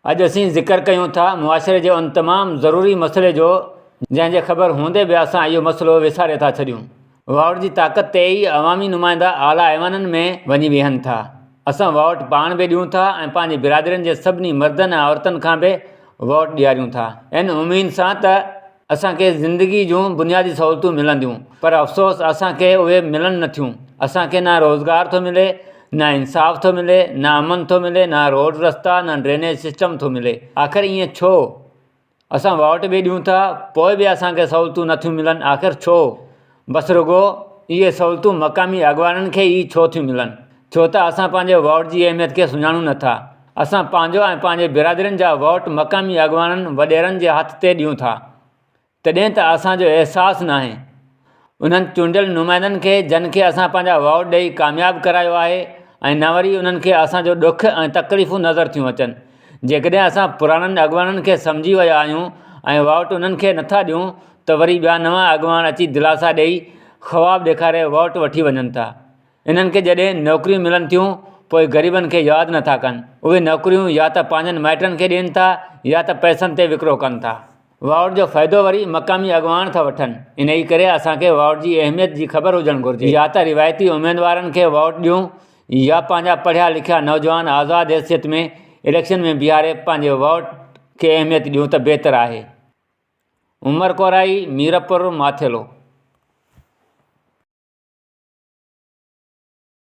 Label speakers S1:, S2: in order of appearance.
S1: اڄ اسين ذڪر ڪيون ٿا معاشري جي ان تمام ضروري مسئلي جو جنهن جي خبر هوندي به اسان اهو مسئلو وساري ٿا ڇڏيون. ووٽ جي طاقت تي ئي عوامي نمائندا اعليٰ ايوانن ۾ وڃي ويهن ٿا. اسان ووٽ پاڻ به ڏيون ٿا ۽ پنهنجي برادرين جي سڀني مردن ۽ عورتن کان به ووٽ ڏياريون ٿا ان اميد سان ته اسان کي زندگي جون بنيادي سهولتون ملنديون پر افسوس اسان کي اهي ملن نه ٿيون. اسان کي نه روزگار ٿو ملي، نه انصاف ٿو ملي، نه امن ٿو ملي، نه روڊ رستا، نه ڊرينيج سسٽم ٿو ملي. آخر ائين ڇو؟ اسان ووٽ به ڏيون ٿا پوء به اسان کي سهولتون نٿيون ملن آخر ڇو؟ بس رڳو اهي سهولتون مقامي اڳواڻن کي ئي ڇو ٿيون ملن؟ ڇو ته اسان پنهنجي ووٽ جي اهميت کي سڃاڻون نٿا. اسان پنهنجو ۽ پنهنجي برادرين جا ووٽ مقامي اڳواڻن وڏيرن جي هٿ تي ڏيون ٿا. تڏهن ته اسان جو احساس ناهي. انهن چونڊيل نمائندن کي جن کي اسان پنهنجا ووٽ ڏئي ڪامياب ڪرايو آهي ۽ نه وري انهن کي اسان جو ڏک ۽ تڪليفون نظر ٿيون اچن. جيڪڏهن اسان پراڻن اڳواڻن کي سمجهي ويا آهيون ۽ ووٽ انهن کي نٿا ڏيون ته وري ٻيا نوان اڳواڻ اچي دلاسا ڏئي خواب ڏيکاري ووٽ وٺي وڃن ٿا. انهن کي جڏهن نوڪريون ملن ٿيون پوء غريبن کي ياد نٿا ڪن. اهي نوڪريون يا ته پنهنجن مائٽن کي ڏين ٿا يا ته پئسن تي وڪرو ڪن ٿا. ووٽ جو فائدو وري مقامي اڳواڻ ٿا وٺن. انهيء ڪري اسان کي ووٽ جي اهميت جي خبر هجڻ گهرجي. يا ته روايتي اميدوارن کي ووٽ ڏيون يا پنهنجا پڙهيا لکيا نوجوان آزاد حيثيت ۾ اليڪشن ۾ بيهاري پنهنجي ووٽ کي اهميت ڏيون ته بهتر آهي. عمر ڪورائي، ميرپور ماٿيلو.